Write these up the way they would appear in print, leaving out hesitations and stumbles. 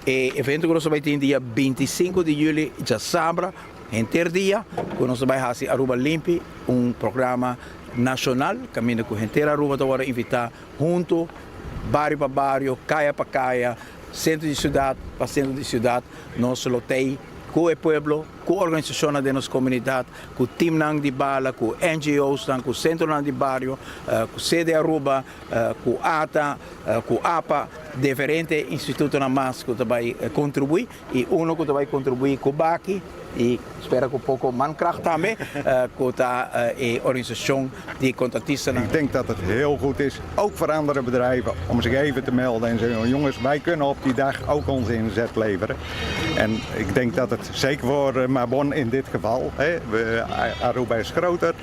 E evento ku nos bai tin dia 25 di yüli, djasabra, henter dia, ku nos bai hasi Aruba Limpi, un programa nashonal, kaminda ku henter Aruba ta wòrdu invitá huntu, bario pa bario, kaya pa kaya, sentro di siudat pa sentro di siudat. Nos lo tei ku e pueblo, ku organisashonnan den nos komunidat, ku timnan di bala, ku NGOsnan, ku sentronan di bario, ku Sede Aruba, ku ATA, ku APA, diferente institutonan mas ku ta bai kontribuí i uno ku ta bai kontribuí ku baki i spera ku poko mankracht tambe, ku ta e organisashon di kontratistanan. Ik denk dat het heel goed is, ook voor andere bedrijven, om zich even te melden en zeggen: "Jongens, wij kunnen op die dag ook onze inzet leveren." En ik denk dat het zeker voor Mabon in dit geval, hè, Aruba is groter,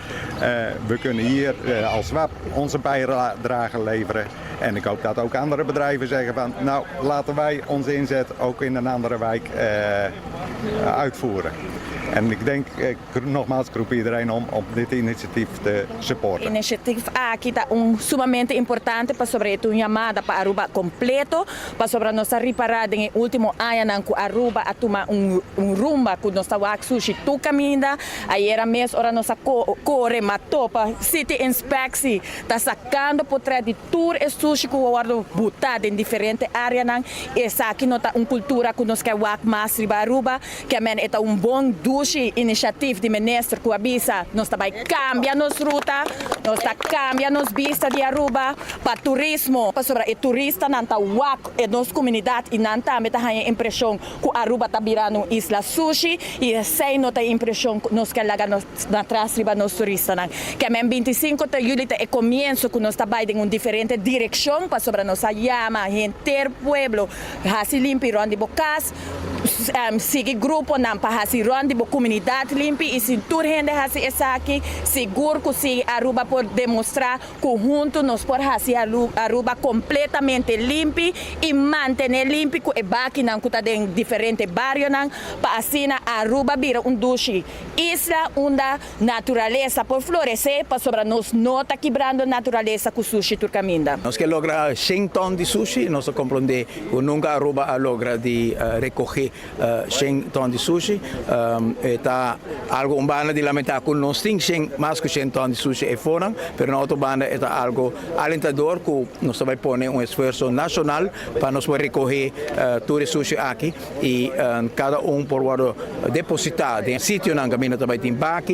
we kunnen hier als WAP onze bijdrage leveren. En ik hoop dat ook andere bedrijven zeggen van: "Nou, laten wij onze inzet ook in een andere wijk uitvoeren." En ik denk, nogmaals, ik roep iedereen om dit initiatief te supporten. Inisiativa aki ta un sumamente importante pasobra un yamada pa Aruba kompleto, pasobra nos a ripará den último añanan ku Aruba a tuma un rumbo ku nos ta wak sushi tur kaminda. Ayera mes ora nos a kore m'a topa City Inspectie ta sakando portrèt di tur e sushi ku a wòrdu botá den diferente áreanan. Esaki no ta un kultura ku nos ke wak mas riba Aruba, ke men e ta un bon dushi inisiativa di minister ku a bisa nos ta bai kambia nos ruta, nos ta kambia nos bista di Aruba pa turismo, pasobra e turistanan ta wak e nos komunidat i nan tambe ta haña impreshon ku Aruba ta birando un isla sushi i esei no ta impreshon nos ke laga nos na tras riba nos turistanan. Ke men 25 di yüli ta e komienso ku nos ta bai den un diferente direkshon, pasobra nos a yama henter pueblo hasi limpi rònt di bo kas, sigui gruponan pa hasi rònt di bo komunidat limpi i si tur hende hasi esaki, sigur ku si Aruba por demostrá ku huntu nos por hasi Aruba kompletamente limpi i mantené limpi ku e bakinan ku ta den diferente barionan pa asina Aruba bira un dushi isla unda naturalesa por floresé, pasobra nos no ta kibrando naturalesa ku sushi tur kaminda. Nos ke logra 100 ton di sushi, nos a komprondé ku nunka Aruba a logra di rekohé 100 ton di sushi. Ta algu un banda di lamentá ku nos tin 100, mas ku 100 ton di sushi eifonan, pero na otro banda ta algu alentador ku nos ta bai pone un esfuerso nashonal pa nos por rekohé tur e sushi aki i kada un por wòrdu depositá den sitionan kaminda ta bai tin baki.